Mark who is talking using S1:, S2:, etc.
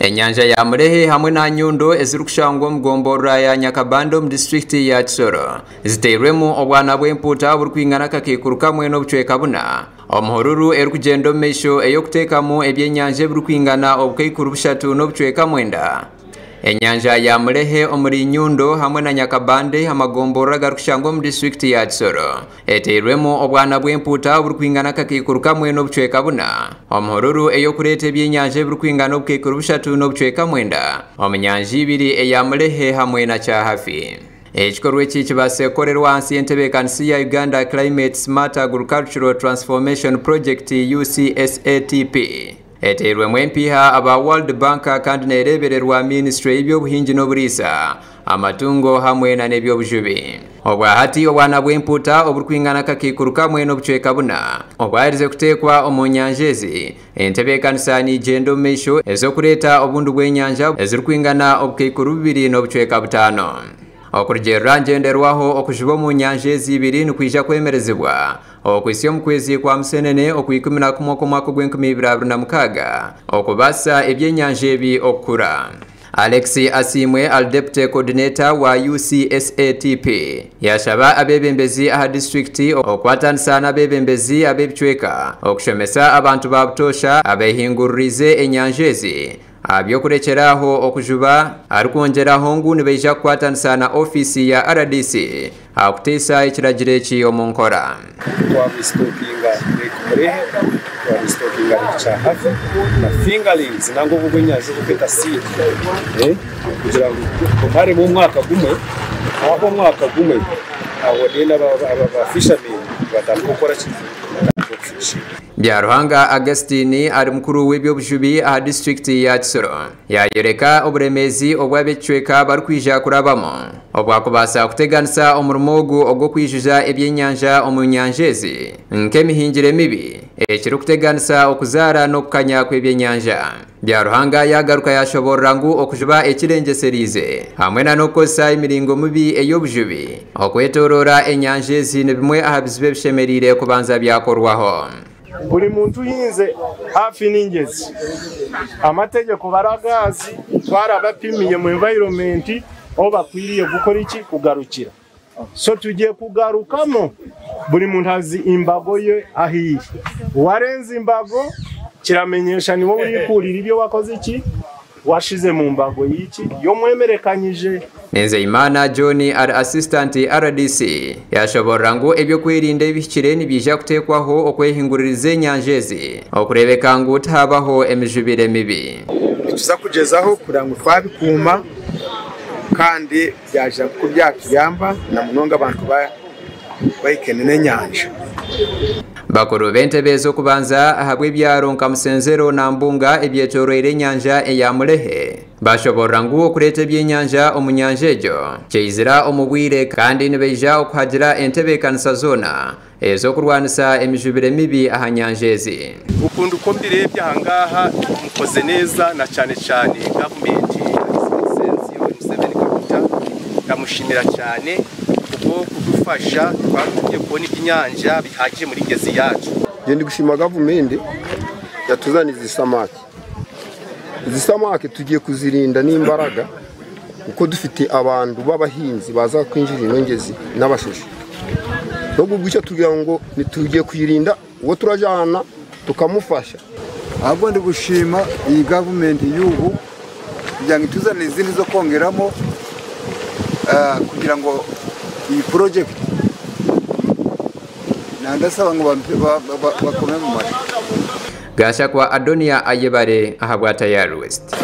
S1: Enyanja ya Murehe hamwe na Nyundo ezirikushangwa omu gomborora ya Nyakabanda omu disiturikiti ya Kisoro ziteirwemu obwana bw'empuuta oburikwingana akakaikuru kamwe n'obucweka buna omuhururu erikugyenda omu maisho ey'okuteekamu ebyenyanja ebirikwingana obukaikuru 3.9. Enyanja ya Murehe omuri Nyundo hamwe na Nyakabande amagomborora agarikushangwa omu disiturikiti ya Kisoro eteirwemu obwana bw'empuuta oburikwingana akakaikuru kamwe n'obucweka buna omuhururu ey'okureeta ebyenyanja ebirikwingana obukaikuru 3.9 omu nyanja ibiri eya Murehe hamwe na Kyahafi. Ekikorwa eki kibaase kukorerwa ahansi y'entebeekanisa ya Uganda Climate Smart Agricultural Transformation Project UCSATP. Eteirwemu empiiha aba World Bank kandi neereebererwa minisitule y'eby'obuhingi n'oburiisa, amatungo hamwe na n'eby'obujubi. Obwahati obwana bw'empuuta oburikwingana akakaikuru kamwe n'obucweka buna obwaherize kuteekwa omu nyanja ezi, entebeekanisa niigyenda omu maisho ez'okureeta obundi bw'enyanja ezirikwingana obukaikuru 2.5. Okurugiirira ngyenderwaho okujuba omu nyanja ezi ibiri nikwija kwemerezibwa okuhitsya omu kwezi kwa Musenene okwa 11 okw'omwaka ogwa 2026 okubaasisa ebyenyanja ebi okukura. Alex Asiimwe ali Deputy Coordinator wa UCSATP yashaba abeebembezi aha disiturikiti okukwatanisa n'abeebembezi ab'ebicweka okushomesa abantu ba butoosha abeehinguririize enyanja ezi aha by'okurekyera aho okujuba, arikwongyeraho ngu nibaija kukwatanisa na ofiisi ya RDC aha kuteisa ekiragiro eki omu nkora.
S2: Twarestockinga Lake Murehe, twarestockinga Lake Kyahafi na fingerlings nangwa obu obw'enyanja obukweta seed kugira ngu bumaremu omwaka gumwe, hahwa omwaka gumwe aho then aba fishermen batandika kukora ki? Batandika okufishinga.
S1: Byaruhanga Augustine ari mukuru w'eby'obujubi aha disiturikiti ya Kisoro yayoreka oburemeezi obu ab'ekicweka barikwija kurabamu obwakubaasa kuteganisa omurimo ogu ogw'okwijuza ebyenyanja omu nyanja ezi, nk'emihingire mibi ekirikuteganisa okuzaara n'okukanya kw'ebyenyanja. Byaruhanga yagaruka yashoborora ngu okujuba ekirengyesereize hamwe na n'okukozesa emiringo mibi ey'obujubi okwetorora enyanja ezi ni bimwe aha bizibu ebishemereire kubanza byakorwaho.
S3: Buri muntu uhinze hafi n'ingezi, amategeko baragazi, twarabapimiye mu environment aho bakwiriye gukora iki, kugarukira. So tugiye kugarukamo, buri muntu azi imbago ye ahiye. Uwarenze imbago kiramenyesha ni wowe urikurira ibyo wakoze iki, washize mu mbago y'iki yo mwemerekanyije.
S1: Nzeyimana John ari Assistant RDC yashoborora ngu ebyokwerinda ebihikire nibyija kuteekwaho okwehinguririza enyanja ezi okureebeka ngu tihabaho emijubire mibi.
S4: Nituza kugyezaho kureba ngu twabikuuma kandi byagira ku byatuyamba na munonga abantu bahikene n'enyanja.
S1: Bakuru b'entebe ez'okubanza ahabw'ebyaro nka Musenzero na Mbunga ebyetoroire enyanja eya Murehe bashoborora ngu okureeta ebyenyanja omu nyanja egyo kyeizira omu bwire kandi nibaija okuhagira entebeekanisa zoona ez'okurwanisa emijubire mibi aha nyanja ezi.
S5: Ukuntu uko mbirebye ahangaha, mukoze neza, na cyane cyane gavumenti ya His Yoweri Museveni Kaguta, ndamushimira cyane kubwo kudufasha twari tugiye kubona iby'inyanja bihagije muri ngezi yacu.
S6: Nge ndi gushima gavumenti yatuzaniye izi samaki. Izi samaki tugiye kuzirinda n'imbaraga kuko dufite abantu b'abahinzi baza kwinjira ino ngezi n'abashoshi. No gutyo tugira ngo tugiye kuyirinda, uwo turajyana tukamufasha.
S7: Ahubwo ndi gushima iyi gavumenti y'ubu kugira ngo ituzanire izindi zo kongeramo kugira ngo iyi project, ndasaba ngo bakome mu mashyi.
S1: Gashakwa Adonia Ayebare ahabwa Tayari West.